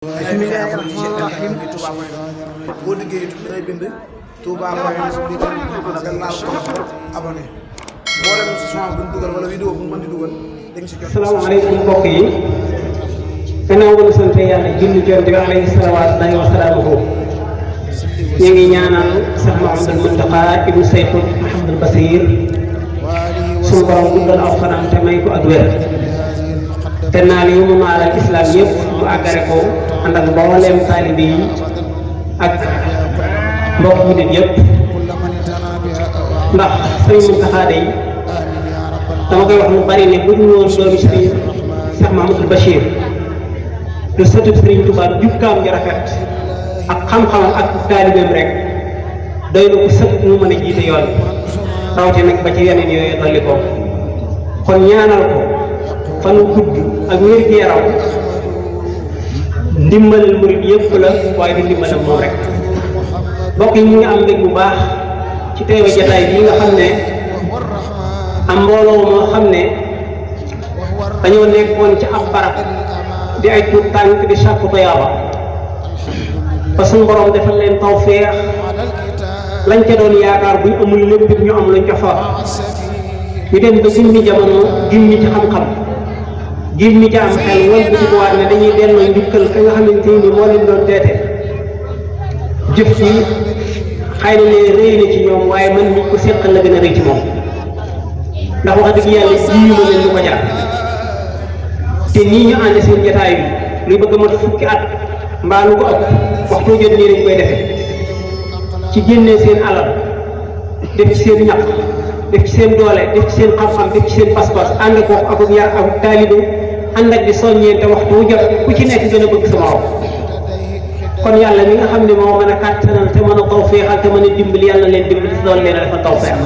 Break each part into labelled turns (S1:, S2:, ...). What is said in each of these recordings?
S1: Bismillahirrahmanirrahim. boo liggéey day bind Touba Moyen di ko laal ko abonné mboolem son bu ñu dugal wala vidéo bu mën di dugal dañ ci jot.
S2: Asalaamaaleykum mbokk yi gannaaw ba ñu sant yàlla julli ci Yonent bi alayhi salaatu wa salaamuhu ñu ngi ñaanal Cheikh Mouhamadou Mountakha ibnu Cheikh Mouhamadou Bassir suñu borom guddal aw fanam te may ko ak wér te naa li mu maaral islam yëpp mu àggare ko ànd ak mbooleem taalibe yi ak mbokk yi nit yëpp ndax sëriñ Mountakha day dama koy wax mu bari ne bu ñu woon doomi sëriñ Cheikh Mouhamadou Bachir lu sëtub sëriñ Touba jukkaam ji rafet ak xam-xamam ak taalibeem rek doy na ko sëpp mu mën a jiite yoon rawte nag ba ci yeneen yooyu dolli ko kon ñaanal ko fan wu gudd ak wér-gu-yaram ndimbalal murid yëpp la waaye du ndimbalal moom rek mbokk yi ñu ngi am mbég bu baax ci teewe jataay bii nga xam ne am mbooloo moo xam ne dañoo nekkoon ci ab barab di ay tuut tànk di sàkku tuyaaba ba suñu borom defal leen tawfeex lañ ca doon yaakaar buñ amul lépp ñu am lañ ca fa ñu dem ba gimmi jamono gimmi ci xam-xam gimmi ci am xel wala bu ci waat ne dañuy delloo njukkal ka nga xamante ni moo leen doon teete jëf ci xëy na ne rëy na ci ñoom waaye man mi ko seqal la gën a rëy ci moom ndax wax dëgg yàlla jiwu ma leen lu ko jar te nii ñu ànd seen jotaay bi luy bëgg a mat fukki at mbaa lu ko ëpp waxtu jot nii lañ koy defee ci génnee seen alal def ci seen ñaq def ci seen doole def ci seen xam-xam def ci seen pas-pas ànd ko ak yar ak taalibe ànd ak di soññeente waxtu jot ku ci nekk gën a bëgg sama wax kon yàlla mi nga xam ne moo mën a kàttanal te mën a tawfeexal te mën a dimbali yàlla leen dimbali si doon leen a dafa tawfeex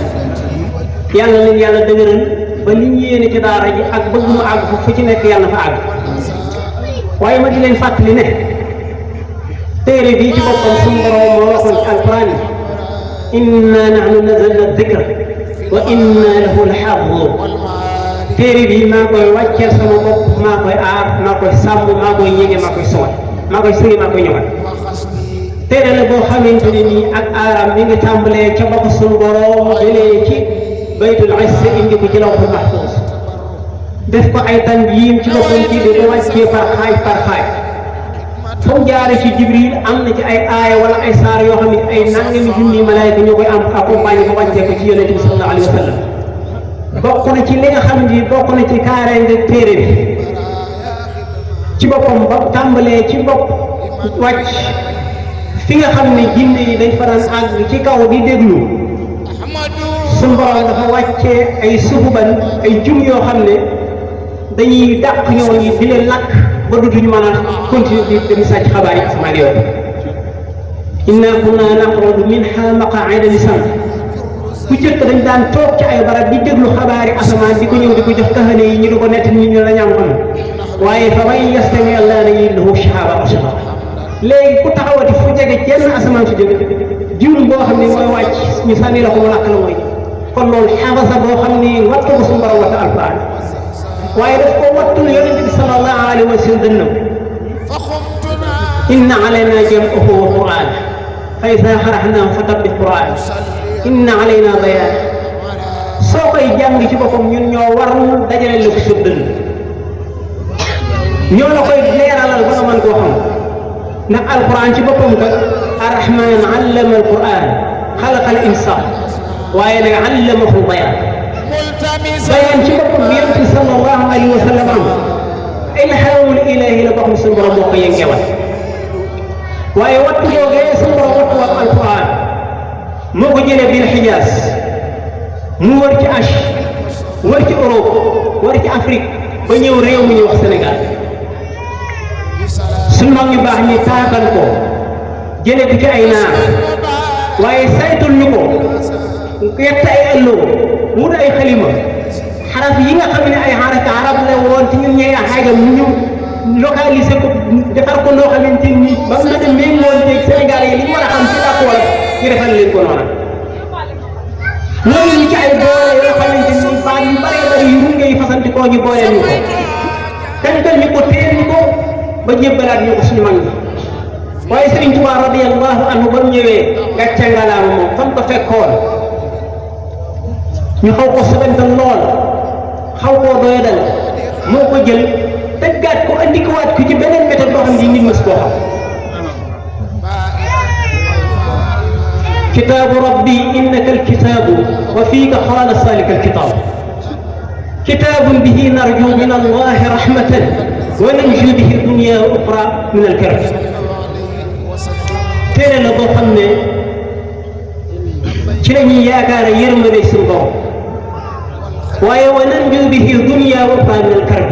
S2: yàlla leen yàlla dëgëral ba li ñu yéene ci daara ji ak bëgg mu àgg fu ci nekk yàlla fa àgg waaye ma di leen fàttali ne téere bii ci boppam suñu borom moo waxoon ci alquran yi inna nahnu nazzalna dikra wa inna lahu lahafidun téere bii maa koy wàcceel sama bopp maa koy aar maa koy sàmm maa koy yéege maa koy sowal maa koy sëri maa koy ñëwal téere la boo xamante ne nii ak aaram mi ngi tàmbalee ca bopp suñu borom jëlee ci baytul izza indi ko ci lawhul mahfuz def ko ay tanjiim ci boppam ci di ko wàccee par xaaj fa mu jaare ci Jibril am na ci ay aaya wala ay saar yoo xam ne ay nangami junni malaayika ñoo koy am accompagné ko wàccee ko ci yonent bi sallallahu alayhi wa sallam bokk na ci li nga xam ni bokk na ci kaaraange téere bi ci boppam ba tàmbalee ci bopp wàcc fi nga xam ne jinne yi dañ fa daan àgg ci kaw di déglu suñu borom dafa wàccee ay suhuban ay jum yoo xam ne dañuy dàq ñooñu di leen lakk ba dutuñu mën a continuer di dem sàcc xabaar yi asamaan yooyu inna kunna naqudu minha maqaa'ida lis-sam bu jëkk dañ daan toog ci ay barab di déglu xabaari asamaan di ko ñëw di ko jox kahane yi ñu di ko nett nit ñi la ñam xam waaye fa man yastami allaana yajid lahu shihaban rasada léegi ku taxawati fu jege jenn asamaan su jóge jiw boo xam ne mooy wàcc ñu sànni la ko mu lakk la mooy kon loolu xabasa boo xam ni wattu ko suñu borom wattu alquran waaye daf ko wattul yonent bi sallallahu alayhi wa sallam dënnam inna alayna jam'ahu wa qur'an fa idha qara'nahu fattabi' qur'an inna alayna bayan soo koy jàng ci boppam ñun ñoo warul dajale la ko sa dënn ñoo la koy leeralal ba nga mën koo xam ndax alquran ci boppam kat arrahman allama alquran xalaqa al insan waaye nag allamahu bayan bayan ci boppam bi yonent bi sallallahu alayhi wa sallam am ilhaamul ilaahi la boo xam suñu borom moo ko yëngewal waaye wattu googee suñu borom wattu wax alquran moo ko jëlee biir Hijaaz mu wër ci Asie wër ci Europe wër ci Afrique ba ñëw réew mi ñuy wax Sénégal suñu mag ñu baax ñi taakan ko jëlee ko ci ay naar waaye saytul ñu ko yett ay ëllëg wut ay xalima xaraf yi nga xam ne ay xarafi arab la woon ci ñun ñooy xaajam ñu localisé ko defar ko loo xamante ni ba mu ne méngoon teg Sénégal yi li ñu war a xam ci làkk wala ñu defal leen ko noonu loolu ñu ci ay boole yoo xamante ni baat yu bëree bëri yu runge yi fasanti koo ñu boole ñu ko tënkal ñu ko téel ñu ko ba jébbalaat ñu ko suñu mag ñi waaye Sëriñ Tuubaa radiyallahu anhu ba mu ñëwee gàcce ngalaama moom fa mu ko fekkoon ñu xaw ko subantal lool xaw koo doyadal moo ko jël tëggaat ko andi ko waat ko ci beneen méthode boo xam ne nit mës koo xam kitaabu rabbi innaka alkitaabu wa fiika xaala saalika alkitaab kitaabun bihi narju min allahi rahmatan wa nanju bihi dunya wa uxra min alkarb téere la boo xam ne ci la ñuy yaakaar yërmande suñu borom waaye wa nanju bihi dunya wa uxra min alkarb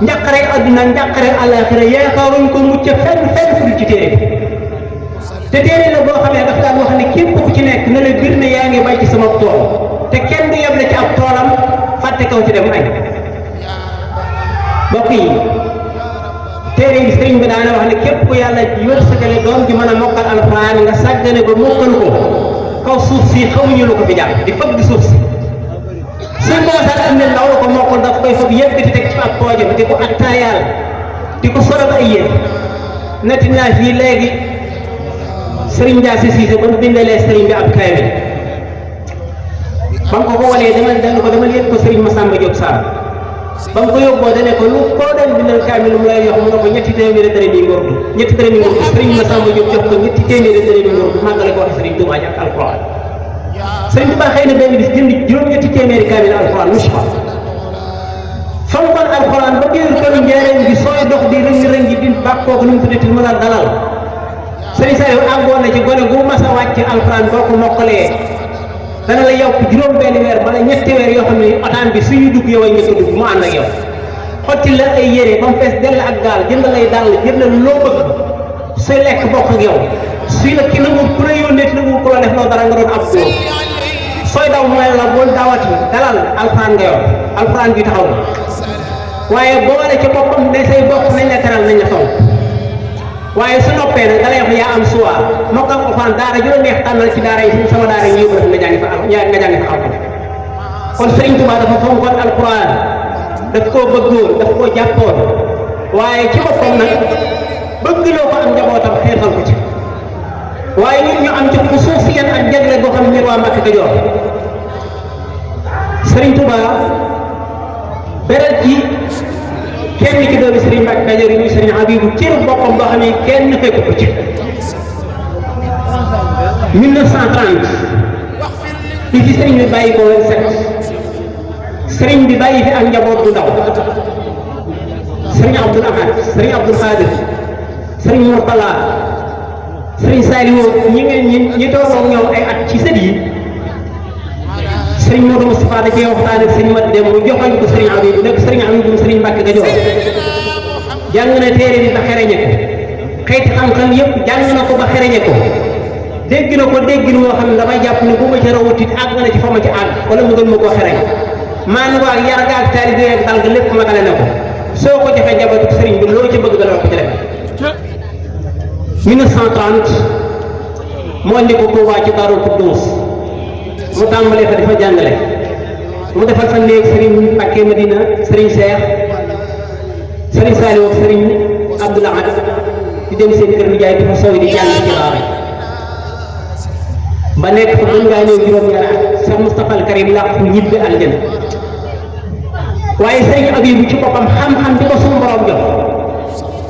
S2: njàqare àdduna njàqare àllaaxira yaakaaruñ ko mucc fenn fenn fu ci téere bi te téere la boo xam ne daf daan wax ne képp ku ci nekk na la bir ne yaa ngi bay ci sama tool te kenn du yeble ci ab toolam fàtte kaw ci dem añ mbokk yi téere yi sëriñ bi daana wax ne képp ku yàlla wërsëgale doom ji mën a mokkal alxuraan nga sàggane ba mokkal ko kaw suuf si xamuñu lu ko fi jàpp di fëgg suuf si suñ ko wasal am ne ndaw la ko mokkal daf koy foog yëkkati teg ci ab poojam di ko attaayaal di ko solal ay yéen netti naa fii léegi sëriñ Ndiaye Cissé ba mu bindalee sëriñ bi ab kaamil ba mu ko walee dama yëg ko sëriñ Massamba Diop Sarr ba mu ko yóbboo dane ko lu koo doon bindal kaamil mu lay jox mu ne ko ñetti téeméeri dërëm yi ngor ñetti dërëm yi ngor sëriñ Massamba Diop jox ko ñetti téeméeri dërëm yi ngor màggale ko wax sëriñ Touba ak alxuraan sëriñ Touba xëy na benn bis jënd juróom-ñetti téeméeri kaamil alxuraan mu fa fonkoon alxuraan ba biir kër njëriñ bi sooy dox di rëngi di bàkkoo ko nu mu tuddati mu dalal sëriñ Saliou àggoon na ci gone gu mas a wàcc alxuraan boo ko mokkalee dana la yokk juróom benn weer bala ñetti weer yoo xam ne otaan bi suñuy dugg yow a njëkk a dugg mu ànd ak yow xotti la ay yére ba mu fees dell ak gaal jënd lay dàll jënd loo bëgg suy lekk bokk ak yow suy la ki nangu ku la yónnee nangu ku la def loo dara nga doon ab góor sooy daw mooy la boo dawati dalal alxuraan nga yor alxuraan bi taxaw na waaye boole ci boppam ne say bokk nañ la teral nañ la faw waaye su noppee nag da lay wax yaa am suwa mokkal alxuraan daara ju la neex tànnal ci daara yi sama daara yi ñëw def nga jàngi fa xam kon Sëriñ Tuubaa dafa fonkoon alxuraan daf koo bëggoon daf koo jàppoon waaye ci boppam nag bëgg loo ko am njabootam xeetal ko ci waaye ñun ñu am ci xusuusiyan ak jagle boo xam ne waa Mbàkke Kajoor Sëriñ Tuubaa beral ci kenn ci doomi Sëriñ Mbàkke Kajoor yi muy Sëriñ Abibu cër boppam boo xam ne kenn fekk ko ci 1930 bi fi sëriñ bi bàyyi ko 27 sëriñ bi bàyyi fi ak njaboot bu ndaw Sëriñ Abdul Ahad Sëriñ Abdul Xaadir Sëriñ Murtala Sëriñ Saliou ñi tolloog ñoom ay at ci sët yi Sëriñ Modou Moustapha da cee waxtaan ak Sëriñ Mat Dem mu joxoñ ko Sëriñ Abibu nekk Sëriñ Abibu Sëriñ Mbàkke Kajoor jàng na téere bi ba xereñe ko xeeti xam-xam yëpp jàng na ko ba xereñe ko dégg na ko déggin moo xam ne damay jàpp ne bu ma ci rawutit àgg na ci fa ma ci àgg wala mu gën ma koo xereñ maa ngi ak yar ga ak taalibe ak dal ga lépp magale na ko soo ko joxee njabootu sëriñ bi loo ci bëgg dana ko ci def 1930 mu andi ko Tuubaa ci Daaru Xuddoos mu tàmbalee fa dafa jàngale mu defal fa néeg sëriñ Mbàkke Madina sëriñ Seex sëriñ Saliou ak sëriñ Abdul Ahad di dem seen kër nijaay di fa sooy di jàng ci daara ba nekk fa mën ngaa ñëw juróom-ñaar at Cheikh Moustapha al Karim làq fu ñibbi aljana waaye sëriñ Abibu ci boppam xam-xam bi ko suñu borom jox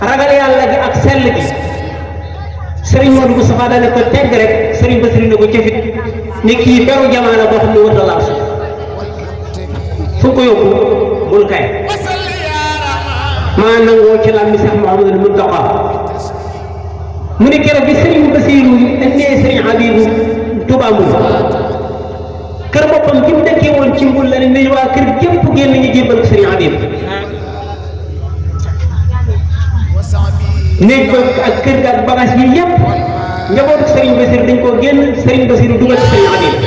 S2: ragal yàlla gi ak sell gi sëriñ Modou Moustapha daane ko tegg rek sëriñ Basiru ne ko cëfit ni kii beru jamaana boo xam ne wër la laal fu ko yóbbu bul kay maa nangoo ci lam mi Seex Muhammadul Muntaqa mu ne keroog bi sëriñ Basiru indee sëriñ Abibu Tuubaa mu kër boppam gi mu dëkkee woon ci mbul la ne nañ waa kër gépp génn ñu jébbal ko sëriñ Abibu néeg ba ak kër ga ak bagage yi yëpp njabootu sëriñ Basiru dañ koo génn sëriñ Basiru dugal ci sëriñ Abibu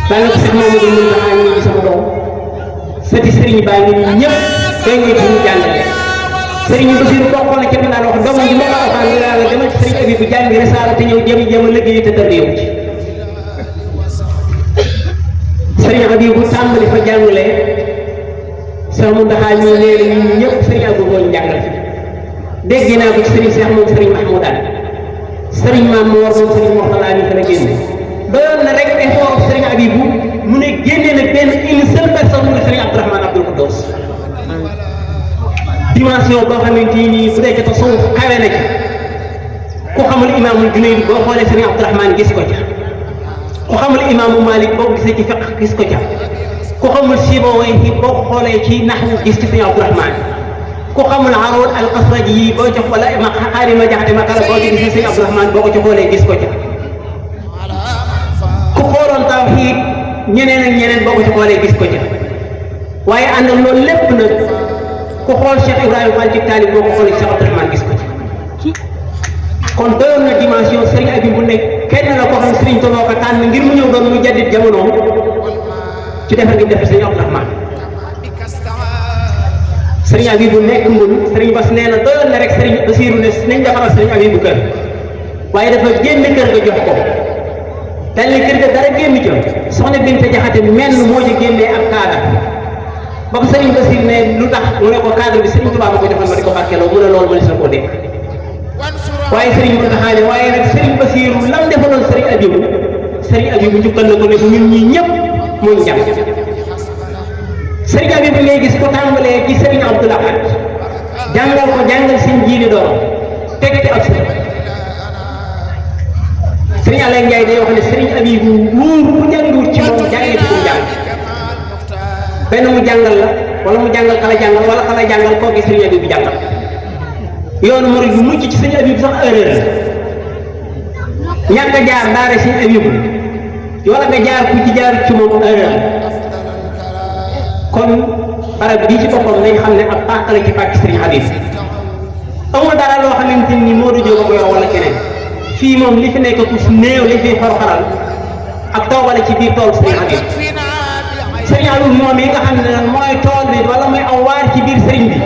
S2: daanaka sax moom la ñu xaar ñu sama doom sëti sëriñ baa ngi nii ñëpp day ngay fi ñu jàngale sëriñ Basiru bokkoon na ci li daan wax doomam ji ma ko waxaan ne la demal ci sëriñ Abibu jàngi risaala te ñëw jëm a liggéey te dara yow ci sëriñ Abibu tàmbali fa jàngale Cheikh Mountakha mii nee na ñun ñëpp sëriñ Abdou moo ñu jàngal fi dégg naa ko ci sëriñ Cheikh moom sëriñ Mahmoudane sëriñ Maam Mor moom sëriñ Mourtala mi fa la génne doyoon na rek effort sëriñ Abibou mu ne génne na benn une seule personne mu ne sëriñ Abdourahmane Abdoul Koudous dimension boo xamante ni bu dee ca tasawuf kawe na ci ku xamul imaamul Junayd boo xoolee sëriñ Abdourahmane gis ko ca ku xamul imaamu Malik boo gisee ci fiqh gis ko ca ku xamul Sibawayhi boo xoolee ci naxwu gis ci sëriñ Abdourahmane ku xamul Aruud al-Qasraji yi boo jox wala ma xaari ma jaxate ma kala boo ci gisee sëriñ Abdourahmane boo ko ci xoolee gis ko ca ku xooloon tawhiid ñeneen ak ñeneen boo ko ci xoolee gis ko ca waaye ànd ak loolu lépp nag ku xool Cheikh Ibrahima Fall ci taalib boo ko xoolee Cheikh Abdourahmane gis ko ci kon doyoon na dimension Serigne Abibou nekk kenn la ko xam Serigne Touba ko tànn ngir mu ñëw doon mu jaddit jamonoom ci defar gi def Serigne Abdourahmane Serigne Abibou nekk mbul Serigne Bass nee na doyoon na rek Serigne Bassirou ne nañ defaral Serigne Abibou kër waaye dafa génn kër ga jox ko dal ni kër ga dara génn ca soxna Binta Jaxate menn moo ci génnee ak kaada ba ko Serigne Bassirou ne lu tax mu ne ko cadre bi Serigne Touba ma ko joxoon ma di ko barkeeloo mu ne loolu mënees na koo dégg waaye Serigne Mountakha ne waaye nag Serigne Bassirou lam defaloon Serigne Abibou njukkal na ko ne ko ñun ñii ñëpp moo ñu jàng Serigne Abibou ngay gis ko tàmbalee ci Serigne Abdoul Ahad jàngal ko jàngal seen jiili doom teg te ak Serigne Alain Ndiaye day wax ne Serigne Abibou wóor bu jàngiwut ci moom jàngee ci ko jàng benn mu jàngal la wala mu jàngal kala jàngal wala kala jàngal koo gis Serigne Abibou jàngal yoonu murid bu mucc ci Serigne Abibou sax erreur la ñàkk a jaar daara Serigne Abibou wala nga jaar ku ci jaar ci moom erreur kon barab bii ci boppam nañ xam ne ab pàkk la ci pàkk Serigne Abibou amul dara loo xamante ni moo du jóg ko yow wala keneen fii moom li fi nekk ku néew li fi xor-xoral ak toogale ci biir tool Serigne Abibou Serigne Abibou moom yi nga xam ne nag mooy tool bi wala mooy aw waar ci biir Serigne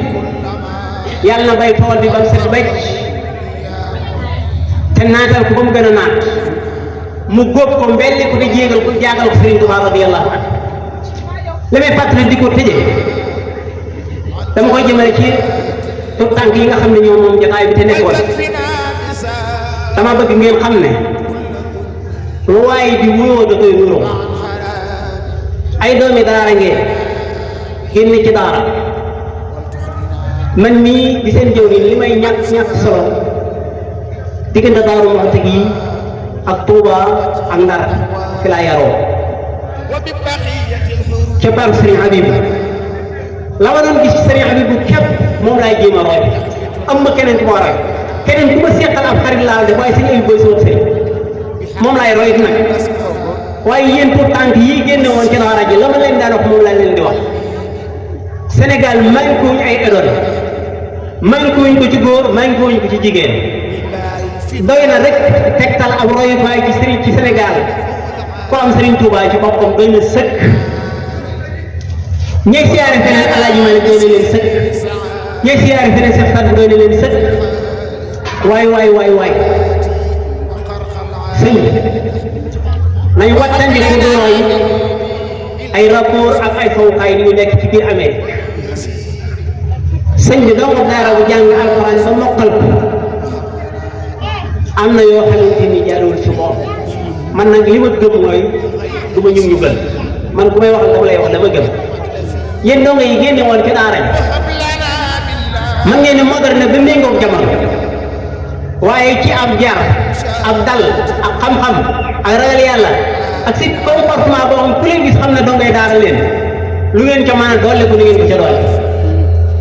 S2: bi yàlla na bay tool bi ba mu set becc te naatal ko ba mu gën a naat mu góob ko mbelli ko te jéegal ko jaagal ko Serigne Touba radiyallahu anhu li may fàttali di ko tëjee dama koy jëmale ci tout tànk yi nga xam ne ñoom moom jotaay bi te nekkoon dama bëgg ngeen xam ne lu waay di wuyoo da koy wuyoo ay doomi daara ngeen génn ci daara man mii di seen jëw li may ñàkk solo diggante Daaru Muxti gi ak Touba ak Ndar fi laa yaroo ca baaru Serigne Abibou la ma doon gis ci Serigne Abibou képp moom laay jéem a roy am ma keneen ku ma roy keneen ku ma seqal ab xarit laal de waaye Serigne Abibou booy sama sëriñ moom laay roy nag waaye yéen pour tànk yi génne woon ci daara ji la ma leen daan wax moom laa leen di wax Sénégal may ko wuñ ay idole may ko wuñ ko ci góor may ko wuñ ko ci jigéen doy na rek tegtal ab royukaay ci Serigne ci Sénégal ko am Serigne Touba ci boppam doy na sëkk ñeeg siyaare feneen Alaaji Malik doy na leen sëkk ñeeg siyaare feneen Cheikh Sadou doy na leen sëkk waay sëñ nañ wattandi ko doon yi ay rapport ak ay fawukaay yu nekk ci biir Amérique sëñ bi doomu daara bu jàng alxuraan ba mokkal ko am na yoo xamante ni jaarul ci moom man nag li ma gëm mooy du ma ñu gën man ku may wax dama lay wax dama gëm yéen dong yi génne woon ci daara ji man ngeen ne moderne ba méngoog jamono waaye ci ab jaar ab dal ak xam-xam ak ragal yàlla ak si comportement boo xam ku leen gis xam ne dongay daara leen lu ngeen ca mën a doole ko ni ngeen ko ca doole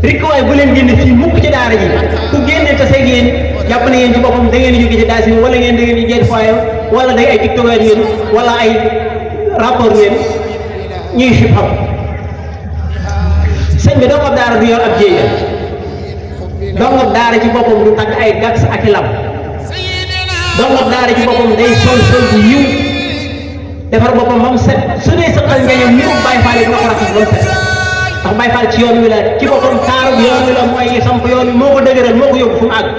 S2: rek waaye bu leen génne fii mukk ci daara ji ku génne te seeg yéen jàpp na yéen ci boppam da ngeen di jóge ci daasi wala ngeen da ngeen di jeet foyer wala day ay tiktokeur ngeen wala ay rapport ngeen ñuy xib xam sëñ bi dongab daara du yor ab jéeya dongab daara ci boppam du takk ay gags ak i lam dongab daara ci boppam day sol bu yiw defar boppam ba mu set su dee sëqal njëriñam ni mu Baye Fall yi dina ko raxas ba mu set ndax Baye Fall ci yoon wi la ci boppam taaru yoon wi la mooy samp yoon wi moo ko dëgëral moo ko yóbbu fu mu àgg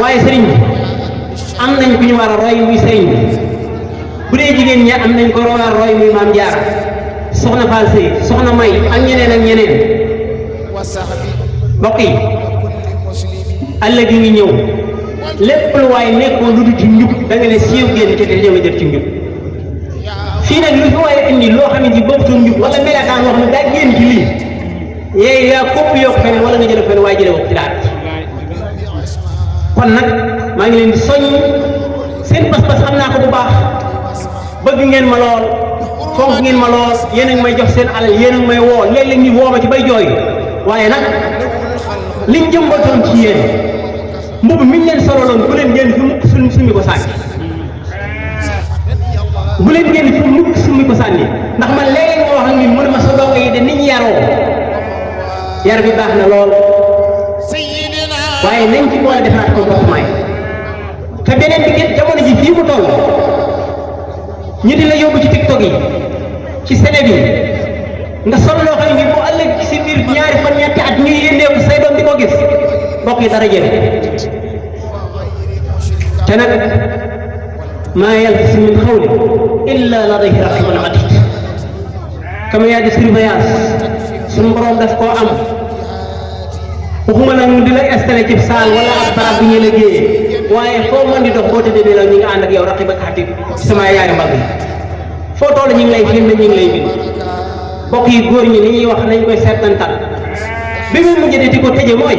S2: waaye sëriñ bi am nañ ku ñu war a roy muy sëriñ bi bu dee jigéen ñi am nañ ko war a roy muy Maam Jaara soxna Fall Sey soxna May ak ñeneen ak ñeneen mbokk yi àll gi ngi ñëw lépp lu waaye nekkoo lu dul ci njub da nga ne siiw génn ci te jéem a jël ci njub fii nag lu fi waaye indi loo xam ne ci bopp suñu njub wala melakaan loo xam ne daa génn ci lii yéey yaa kopp yokk feneen wala nga jële feneen waaye jële wax ci daal kon nag maa ngi leen di soññ seen pas-pas xam naa ko bu baax bëgg ngeen ma lool fonk ngeen ma lool yéen a ngi may jox seen alal yéen a ngi may woo léeg-léeg ñu woo ma ci bay jooy waaye nag liñ jëmbatoon ci yéen mbubb miñ leen sololoon bu leen génn fi mukk summi ko sànni bu leen génn fi mukk summi ko sànni ndax man léeg-léeg nga wax ak ni mu ne ma sa dongo yi de nit ñi yaroo yar bi baax na lool waaye nañ ci boole defaraat comportement yi te beneen bi ngeen jamono ji fii mu toll ñu di la yóbbu ci TikTok yi ci Séné bi nga sol loo xam ne bu ëllëg si biir ñaari fan ñetti at ñuy yénneeku say doom di ko gis mbokk yi dara jële te nag maa yalfizu min qawlin illa ladayhi raqibun atid caméra de surveillance suñu borom daf koo am waxuma nag di la installé ci saal wala ak barab bi ñu liggéeyee waaye foo mën di dox boo tëddee ne la ñu ngi ànd ak yow raqib ak atid sama yaari mbagg yi foo toll ñu ngi lay filmé ñu ngi lay bind mbokk yi góor ñi li ñuy wax nañ koy seetantal bi mu mujj di ko tëje mooy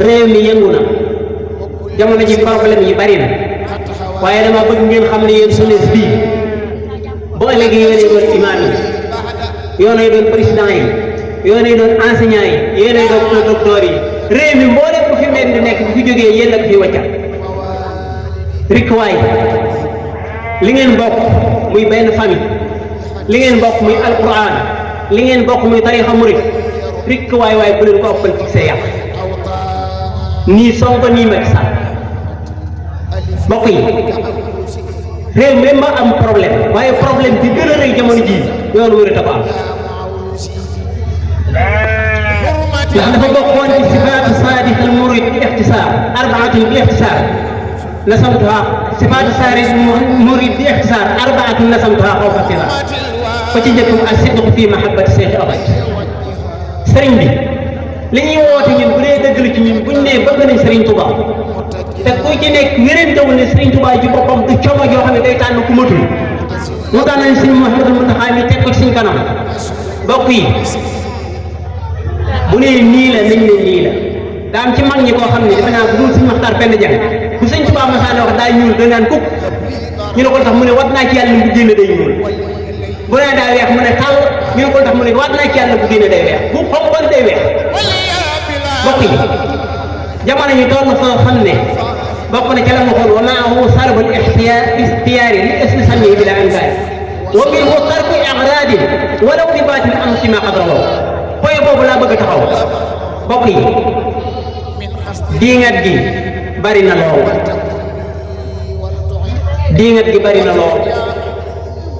S2: réew mi yëngu na jamono ji problème yi bari na waaye dama bëgg ngeen xam ne yéen jeunesse bii boo léegi yéenay doon imaam yi yéenay doon président yi yéenay doon enseignant yi yéenay doon docteur yi réew mi mboolem bu fi mel di nekk bu fi jógee yéen ak fi wàcca rik waay li ngeen bokk muy benn famille li ngeen bokk muy alquran li ngeen bokk muy tarixa murid rik waay waay bu leen ko ëppal fixé yàq nii Sonko nii Macky Sall mbokk yi réew mi ma am problème waaye problème bi gën a rëy jamono jii yoon wër a am ndax dafa bokkoon ci sifaatu saadiq al murid bi ixtisaar arbaatin bi ixtisaar nasamtuha sifaatu saadiq murid bi ixtisaar arbaatin nasamtuha xaw fasila fa ci njëkk ak sidqu fi mahabbati Seex Abad sëriñ bi li ñuy woote ñun bu dee dëgg la ci ñun buñ nee bëgg nañ Serigne Touba te ku ci nekk wéréen dawul ne Serigne Touba ci boppam du coono joo xam ne day tànn ku matul mu tànn nañ Serigne Mouhamadou Mountakha mi teg ko ci suñ kanam mbokk yi bu nee nii la nañ ne nii la daa am ci mag ñi koo xam ne dafa naa bu dul Serigne Makhtar benn jàng bu Serigne Touba masaane wax daa ñuul danaan kuk ñu ne ko tax mu ne wat naa ci yàlla bu génne day ñuul bu nee daa weex mu ne tàll ñu ne ko tax mu ne wat naa ci yàlla bu génne day weex bu xonqoon day weex mbokk yi jamono ñu toll foo xam ne bokk na ca la ma xool wa maahu sarbul ixtiyaari li ismi sànni bi la ankaari wa minhu tarku i'raadin walaw bi baatin am si ma xadraloo point boobu laa bëgg a taxaw mbokk yi diingat gi bari na lool diingat gi bari na lool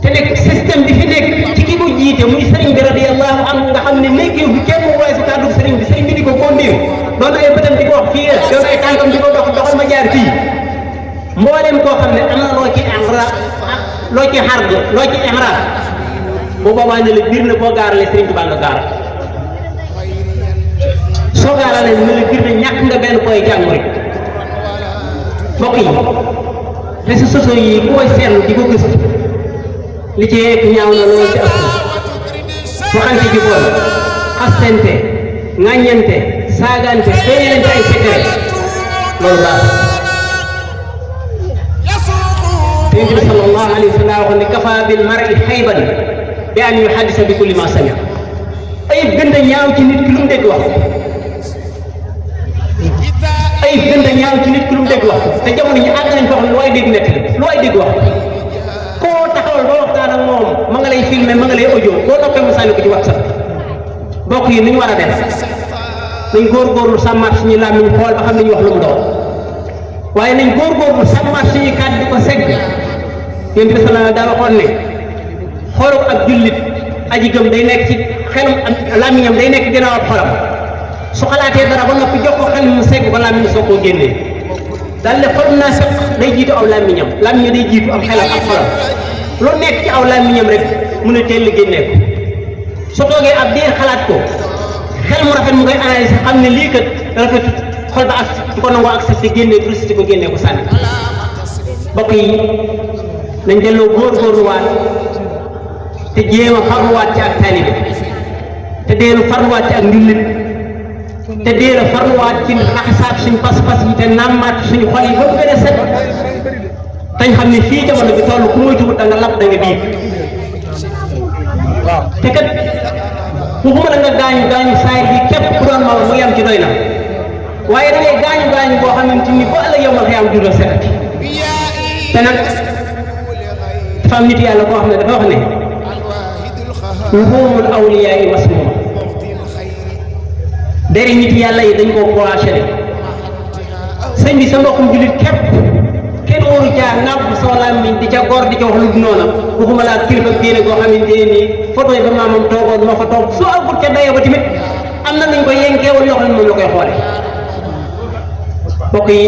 S2: te nekk système bi fi nekk ci ki ko jiite muy sëriñ bi radiyallahu anhu nga xam ne nekk yow bi kenn mu waaye su kàddu sëriñ bi di ko kondir doon ay bëtam di ko wax fii doon ay tànkam di ko doxal ma jaar fii mboolem koo xam ne am na loo ci ihraab loo ci xard loo ci ihraab bu boobaa ne la biir na boo gaaralee sëriñ Tuubaa nga gaar soo gaaralee ne la biir na ñàkk nga benn koy jàng rek mbokk yi réseaux sociaux yi ku koy seetlu di ko gëstu li ci yegg ñaaw na loolu ci ëpp waxante ji bool xastente ŋàññante saagante feeñalante ay secret loolu baax te Yonent bi sallallahu alayhi wa sallam waxoon ne kafa bil mar'i xayban bi an yuhaddisa bi kulli ma sami ayib gën a ñaaw ci nit ki lu mu dégg wax ayib gën a ñaaw ci nit ki lu mu dégg wax te jamono ñu àgg nañ ko xam lu waay dégg nekk lu waay dégg wax koo taxawal ba waxtaan ak moom ma nga lay filmé ma nga lay audio boo noppee mu sànni ko ci WhatsApp mbokk yi ni ñu war a def nañ góorgóorlu sàmmaat suñu làmmiñ xool ba xam ne ñu wax lu mu doon waaye nañ góorgóorlu sàmmaat suñu kàddu di ko segg Yonent bi sallallahu daa waxoon ne xolam ak jullit aji gëm day nekk ci xelam ak làmmiñam day nekk ginnaaw ak xolam su xalaatee dara ba noppi jox ko xel mu segg ba làmmiñ soo koo génnee daal ne xol naa sax day jiitu aw làmmiñam làmmiñam day jiitu am xelam ak xolam lu nekk ci aw làmmiñam rek mu ne teel génnee ko su toogee ab diir xalaat ko xel mu rafet mu koy analyser xam ne lii kat rafetut xol ba ak di ko nangoo accepté génnee précité ko génnee ko sànni mbokk yi nañ delloo góorgóorluwaat te jéem a farluwaat ci ak taalibe te deelu farluwaat ci ak njullit te deelu farluwaat ci laxasaat suñu pas-pas yi te nàmmaat suñu xol yi ba mu gën a set tañ xam ne fii jamono bi toll ku moytuwul da nga lab da nga biir waaw te kat waxuma la nga gaañu saay bi képp ku doon maw mu yam ci doy na waaye da ngay gaañu boo xamante ni ba ëllëg yow ma xëy am jural seet te nag dafa am nit yàlla koo xam ne dafa wax ne wuxuumul awliyaa yi masmuuma deri nit yàlla yi dañ koo poisonné sëñ bi sa mbokkum jullit képp kenn waru caa nàbb soo làmmiñ di ca góor di ca wax lu dul noona waxuma laa kilifa diine goo xamante ne nii photo yi ba maamam toogoon moo fa toog soo agut ca dayoo ba tamit am na nañ ko yenkeewal yoo xam ne moom la koy xoole mbokk yi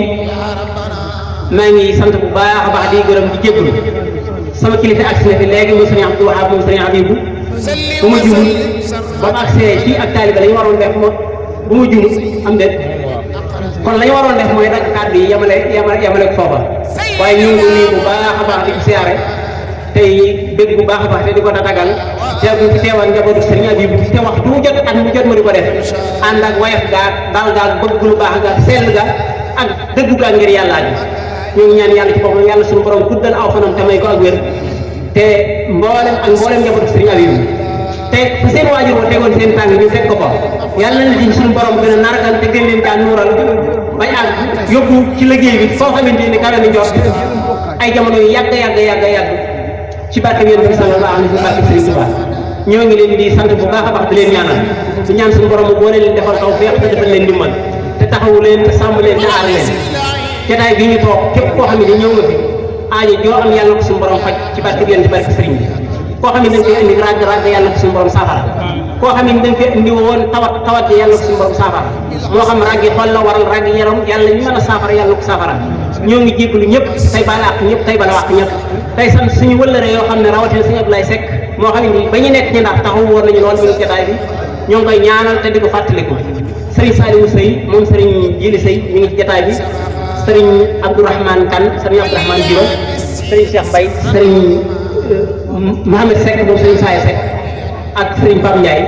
S2: maa ngi sant bu baax a baax di gërëm di jégalu sama kilifa agsi na fi léegi muy sëriñ Abdou Wahab moom sëriñ Abibu bu ma jumul ba mu agsee fii ak taaliba la ñu waroon def moom bu ma jumul am déet kon la ñu waroon def mooy nag kàddu yi yemale foofa waaye ñu ngi nii bu baax a baax di ko siyaare tey bëgg bu baax a baax te di ko tatagal teew bi fi teewal njabootu sëriñ Abibu te waxtu mu jot ak mu jot ma di ko def ànd ak wayaf gaag dal gaag bëgg lu baax gaag sell ga ak dëggu gaag ngir yàlla ji ñu ngi ñaan yàlla ci boppam yàlla suñu borom guddal aw fanam te may ko ak wér te mboolem njabootu sëriñ Abibu te fa seen waajur wa tegoon seen tànk ñu fekk ko fa yàlla na leen suñu borom gën a nargal te gën leen caa nuural bañ ak yóbbu ci liggéey bi foo xamante ni kawe na njort ay jamono yu yàgg ci barke yonent bi sallallahu alayhi wa barke Sëriñ Tuubaa ñoo ngi leen di sant bu baax a baax di leen ñaanal di ñaan suñu borom mu boole leen defal tawfeex te defal leen ndimbal te taxawu leen te sàmm leen te aar leen jotaay bi ñu toog képp koo xam ne ñëw nga fi aajo joo am yàlla ko suñu borom faj ci barke yonent bi barke Sëriñ bi koo xam ne dañ koy indi ràgg yàlla ko suñu borom saafara koo xam ne dañ koy indi woon tawat bi yàlla ko suñu borom saafara moo xam ràggi xol la waral ràggi yaram yàlla ñu mën a saafara yàlla ko saafara ñoo ngi jéggalu ñëpp tey baal àq ñëpp tey bala wax ñëpp tey sant suñu wëllëre yoo xam ne rawatina suñu Abdoulaye Seck moo xam ne ba ñu nekk ci ndax taxaw woon nañu lool ñu jotaay bi ñoo ngi koy ñaanal te di ko fàttaliku Serigne Saliou Sey moom Serigne Jili Sey mi ngi ci jotaay bi Serigne Abdourahmane Kane Serigne Abdourahmane Diro Serigne Cheikh Mbaye Serigne Mohamed Seck moom Serigne Saye Seck ak Serigne Pape Ndiaye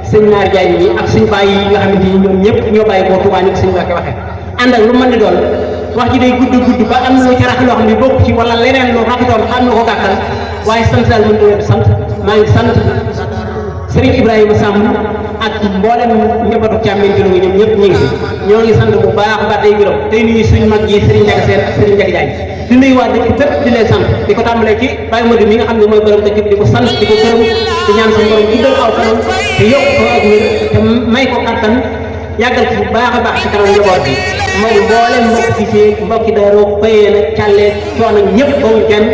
S2: Serigne Naar Ndiaye ñi ak suñu bàyyi yi nga xamante ni ñoom ñëpp ñoo bàyyi koo Tuubaa ni ko suñu Mbàkke waxee ànd ak lu mën di doon wax ji day gudd ba am na lu ci rax loo xam ne bokk ci wala leneen lu rafetoon xam na ko gàttal waaye sant daal mën doon sant maa ngi sant Serigne Ibrahima Samb ak mboolem njabootu càmmeen ci ñoom ñëpp ñu ngi fi ñoo ngi sant bu baax ba tey gërëm tey nuyu suñu mag yi Serigne Ndiaga Sène ak Serigne Ndiaga Diagne di nuyu waa dëkk bépp di leen sant di ko tàmbalee ci Baye Modou mi nga xam ne mooy borom dëkk di ko sant di ko gërëm di ñaan suñu borom guddal aw fanam te yokk ko ak wér te may ko kattan yàggal ci bu baax a baax ci kanam njaboot bi moom mboolem mbokk gi ci mbokki daaroo bayee na càllee coono ñëpp ba mu kenn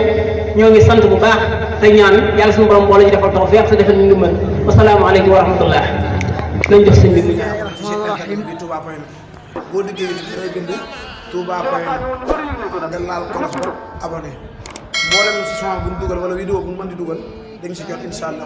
S2: ñoo ngi sant bu baax te ñaan yàlla suñu borom boole ñu defal tawfeex sa defal ñu ndimbal wasalaamaaleykum wa rahmatullah nañ jox sëñ bi mu
S1: bi Touba Point boo diggee day bind Touba Point nga laal kolos ba abonné mboolem si son bu ñu dugal wala vidéo bu ñu mën di dugal dañ si jot incha allah